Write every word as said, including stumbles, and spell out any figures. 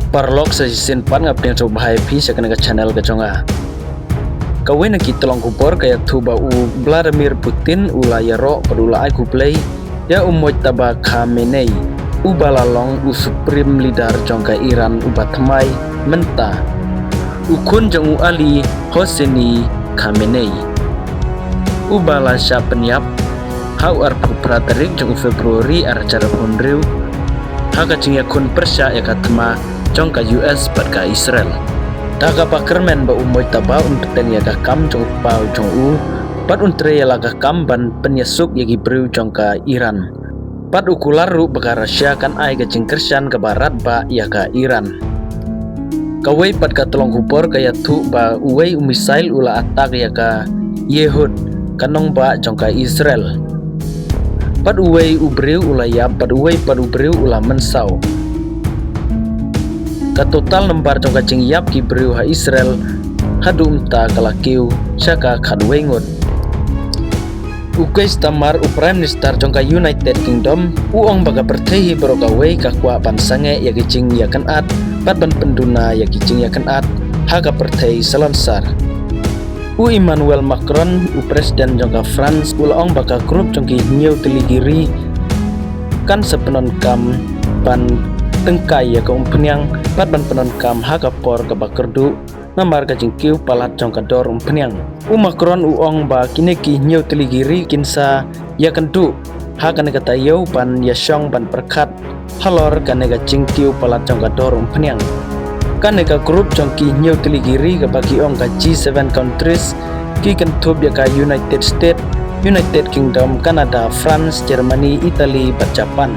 Paralok, sa shisien pat nga pdiang sngewbha ïa phi sha kane ka channel ka jong nga. Kawei na ki tyllong khubor ka ïathuh ba u Vladimir Putin u la ïaroh bad u la ai khublei ïa u Mojtaba Khamenei, uba la long u Supreme Leader jong ka Iran uba thymmai mynta, u khun jong u Ali Hosseini Khamenei, uba la shah pynïap ha u arphew phra tarik jong u February arhajar arphew hynriew ha ka jingïakhun pyrshah ïa ka thma jong ka U S bad ka Israel. Da kaba kyrmen ba u Mojtaba un bteng ïa ka kam jong u kpa jong u bad un trei ïa la ka kam ban pynïasuk ïa ki briew jong ka Iran. Bad u kular ruh ba ka Russia kan ai ka jingkyrshan kaba radbah ïa ka Iran. Kawei pat ka tyllong khubor ka ïathuh ba uwei u missile u la attack ïa ka Yehud, ka nongbah jong ka Israel. Bad uwei u briew u la ïap bad uwei pat u briew u la mynsaw. Ka total number jong ka jingïap ki briew ha Israel haduh mynta ka la kiew sha ka khatwei ngut. U Keir Starmer, u Prime Minister jong ka United Kingdom, u ong ba ka pyrthei hi baroh kawei ka kwah ban sangeh ïa ki jingïakynad bad ban pynduna ïa ki jingïakynad ha ka pyrthei salonsar. U Emmanuel Macron, u President jong ka France, u la ong ba ka group jong ki hynñiew tylli ki ri kan sa pyndonkam ban tyngkai ïa ka umphniang bad ban pyndonkam ha ka por kaba kyrduh namar ka jingkiew palat jong ka dor umphniang. U Macron u ong ba kine ki hynñiew tylli ki ri kin sa ïakynduh ha kane ka taïew ban ïashong ban pyrkhat halor kane ka jingkiew palat jong ka dor umphniang. Kane ka group jong ki hynñiew tylli ki ri kaba ki ong ka G seven countries ki kynthup ïa ka United States, United Kingdom, Canada, France, Germany, Italy bad Japan.